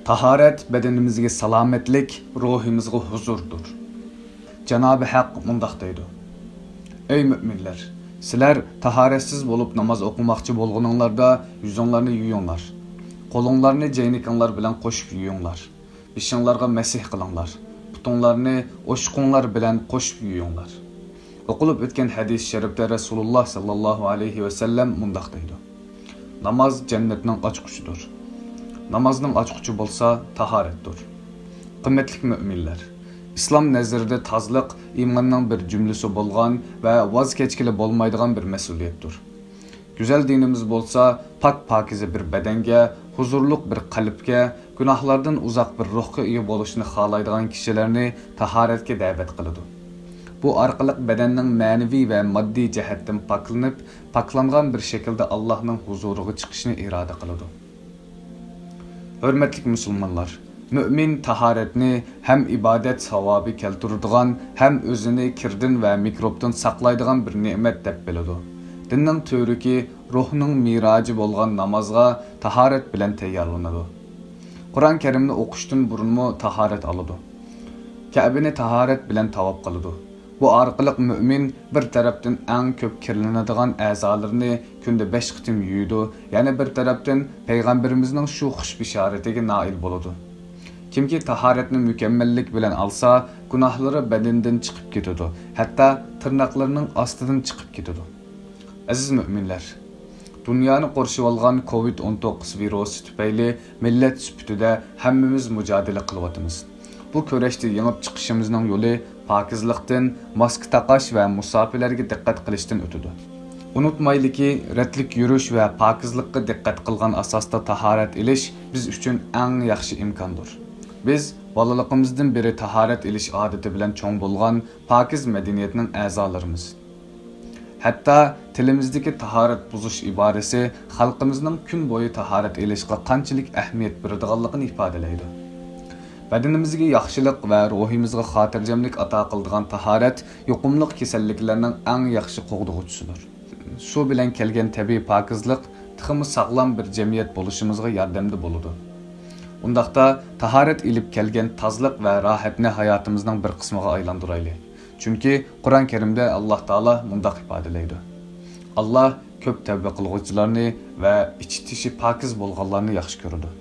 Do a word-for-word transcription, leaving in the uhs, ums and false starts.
تاھارەت بەدىنىمىزگە سالامەتلىك، روھىمىزغا ھۇزۇردۇر. جانابى ھەق مۇنداق دەيدۇ: ئەي مۆمىنلەر، سىلەر تاھارەتسىز بولۇپ ناماز ئوقۇماقچى بولغىنىڭلاردا يۈزۈڭلارنى يۇيۇڭلار. قولۇڭلارنى جەينىكىڭلار بىلەن قوشۇپ يۇيۇڭلار. بېشىڭلارغا مەسىھ قىلىڭلار. پۇتۇڭلارنى ئوشۇقۇڭلار بىلەن قوشۇپ يۇيۇڭلار. ئوقۇلۇپ ئۆتكەن ھەدىس شەرىپتە رەسۇلۇللا ساللاللاھۇ ئەلەيھى ۋەسەللەم مۇنداق دەيدۇ: ناماز جەننەتنىڭ ئاچقۇچىدۇر. نامازنىڭ ئاچقۇچى بولسا تاھارەتتۇر. قىممەتلىك مۆمىنلەر، ئىسلام نەزىرىدە تازىلىق ئىماننىڭ بىر جۈملىسى بولغان ۋە ۋاز كەچكىلى بولمايدىغان بىر مەسئۇلىيەتتۇر. گۈزەل دىنىمىز بولسا پاك-پاكىزە بىر بەدەنگە، ھۇزۇرلۇق بىر قەلبكە، گۇناھلاردىن ئۇزاق بىر روھقا ئىگە بولۇشنى خالايدىغان كىشىلەرنى تاھارەتكە دەۋەت قىلىدۇ. بۇ ئارقىلىق بەدەننىڭ مەنىۋى ۋە ماددىي جەھەتتىن پاكلىنىپ، پاكلانغان بىر شەكىلدە ئاللاھنىڭ ھۇزۇرىغا چىقىشنى ئىرادە قىلىدۇ. ھۆرمەتلىك مۇسۇلمانلار! مۆمىن تاھارەتنى ھەم ئىبادەت ساۋابى كەلتۈرىدىغان، ھەم ئۆزىنى كىردىن ۋە مىكروبتىن ساقلايدىغان بىر نېمەت دەپ بىلىدۇ. دىننىڭ تۈۋرۈكى، روھنىڭ مىراجى بولغان نامازغا تاھارەت بىلەن تەييارلىنىدۇ. قۇرئان كەرىمنى ئوقۇشتىن بۇرۇنمۇ تاھارەت ئالىدۇ. كەبىنى تاھارەت بىلەن تاۋاپ قىلىدۇ. بۇ ئارقىلىق مۆمىن بىر تەرەپتىن ئەڭ كۆپ كىرلىنىدىغان ئەزالىرىنى كۈندە بەش قېتىم يۇيىدۇ، يەنە بىر تەرەپتىن پەيغەمبىرىمىزنىڭ شۇ خۇش بېشارىتىگە نائىل بولىدۇ. كىمكى تاھارەتنى مۇكەممەللىك بىلەن ئالسا، گۇناھلىرى بەدىنىدىن چىقىپ كېتىدۇ، ھەتتا تىرناقلىرىنىڭ ئاستىدىن چىقىپ كېتىدۇ. ئەزىز مۆمىنلەر! دۇنيانى قورشىۋالغان كوۋىد ئون توققۇز ۋىرۇسى تۈپەيلى مىللەت سۈپىتىدە ھەممىمىز مۇجادىلە قىلىۋاتىمىز. بۇ كۈرەشتە يېڭىپ چىقىشىمىزنىڭ يولى پاكىزلىقتىن، ماسكا تاقاش ۋە مۇساپىلەرگە دىققەت قىلىشتىن ئۆتىدۇ. ئۇنتۇمايلىكى، رەتلىك يۈرۈش ۋە پاكىزلىققا دىققەت قىلغان ئاساستا تاھارەت ئېلىش بىز ئۈچۈن ئەڭ ياخشى ئىمكاندۇر. بىز بالىلىقىمىزدىن بېرى تاھارەت ئېلىش ئادىتى بىلەن چوڭ بولغان پاكىز مەدەنىيەتنىڭ ئەزالىرىمىز. ھەتتا تىلىمىزدىكى تاھارەت بۇزۇش ئىبارىسى خەلقىمىزنىڭ كۈن بويى تاھارەت ئېلىشقا قانچىلىك ئەھمىيەت بېرىدىغانلىقىنى ئىپادىلەيدۇ. بەدىنىمىزگە ياخشىلىق ۋە روھىمىزغا خاتىرجەملىك ئاتا قىلىدىغان تاھارەت يۇقۇملۇق كېسەللىكلەرنىڭ ئەڭ ياخشى قوغدىغۇچىسىدۇر. سۇ بىلەن كەلگەن تەبىئىي پاكىزلىق تېخىمۇ ساغلام بىر جەمئىيەت بولۇشىمىزغا ياردەمدە بولىدۇ. ئۇنداقتا تاھارەت ئېلىپ كەلگەن تازىلىق ۋە راھەتنى ھاياتىمىزنىڭ بىر قىسمىغا ئايلاندۇرايلى. چۈنكى قۇرئان كەرىمدە ئاللاھ تائالا مۇنداق ئىپادىلەيدۇ: ئاللاھ كۆپ تەۋبە قىلغۇچىلارنى ۋە ئىچى تېشى پاكىز بولغانلارنى ياخشى كۆرىدۇ.